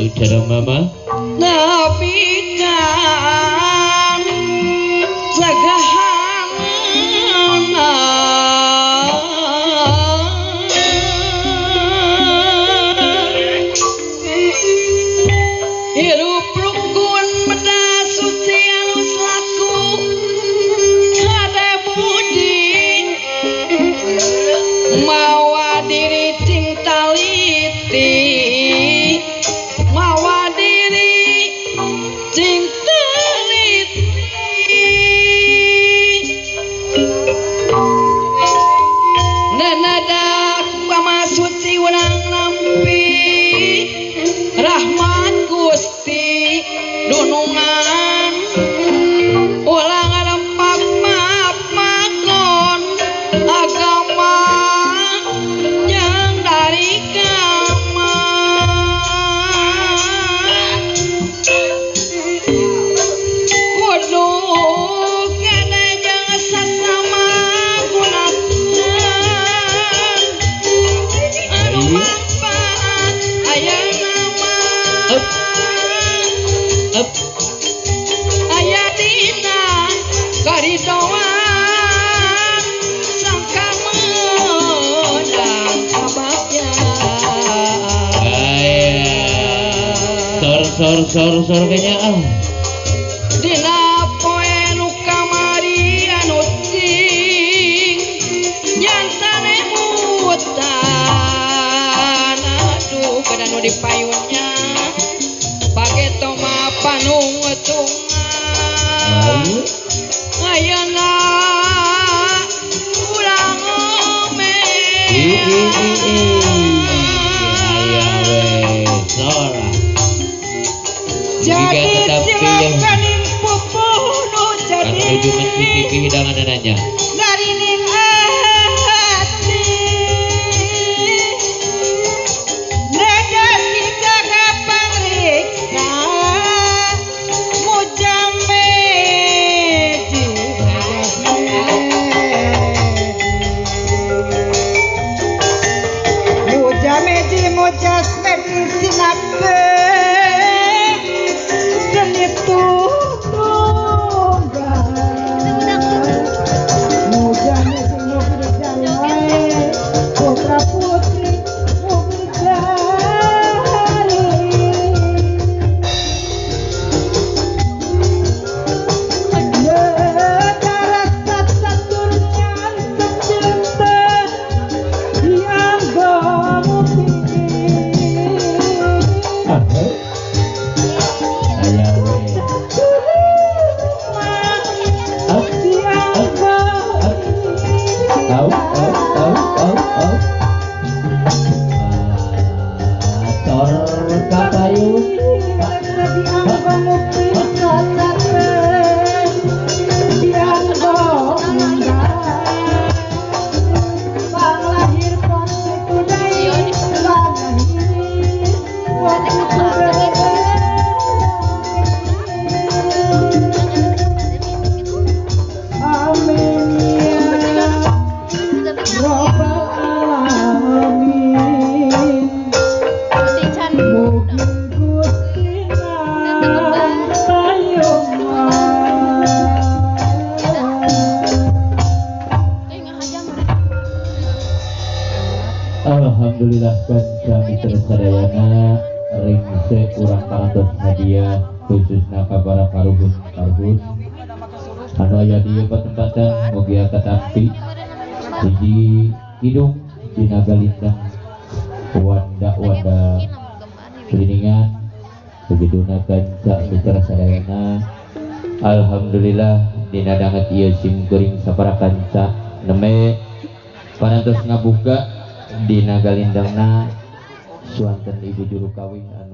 Cara mama nepi kan cegahana hirup rukun beda suci alus laku hade budi mawa diri cing taliti mawa diri cing teliti nenedak pamasuci urang nampi rahmat Gusti dunungan ulah ngarempak mapakon agama yang dari kamar kudu kene jeung sasama gunakan anu manfaat aya nama Up. Aya dina karidoan sangka meunang kabagyan. Sor sor sor sor kayaknya ah. Dina poe nu kamari anu cing nyantane hutan aduh kada nu dipayunnya pageto mah panungtungan ayeuna urang ome. Aya we sora. Jadi cilakaning pupuh nu jadi menuju mencicipi hidangan anaknya. Narining hati negas jaga pangriksa mujameji mujameji mujasmedi sinake seni tunggal mujameji mujasmedi putra putri mubidari Aya we. Up up up. Au au au au au. Tor kapayun. Alhamdulillah kanca mitra sadayana ringse urang parantos media khususna ka para karuhun karuhun anu aya di ieu patempatan mugia katampi hiji kidung dina galindang wanda-wanda keliningan begituna kanca mitra sadayana. Alhamdulillah dina danget ieu simkuring sapara kanca neme parantos ngabuka dina galindangna suanten ibu juru kawin anu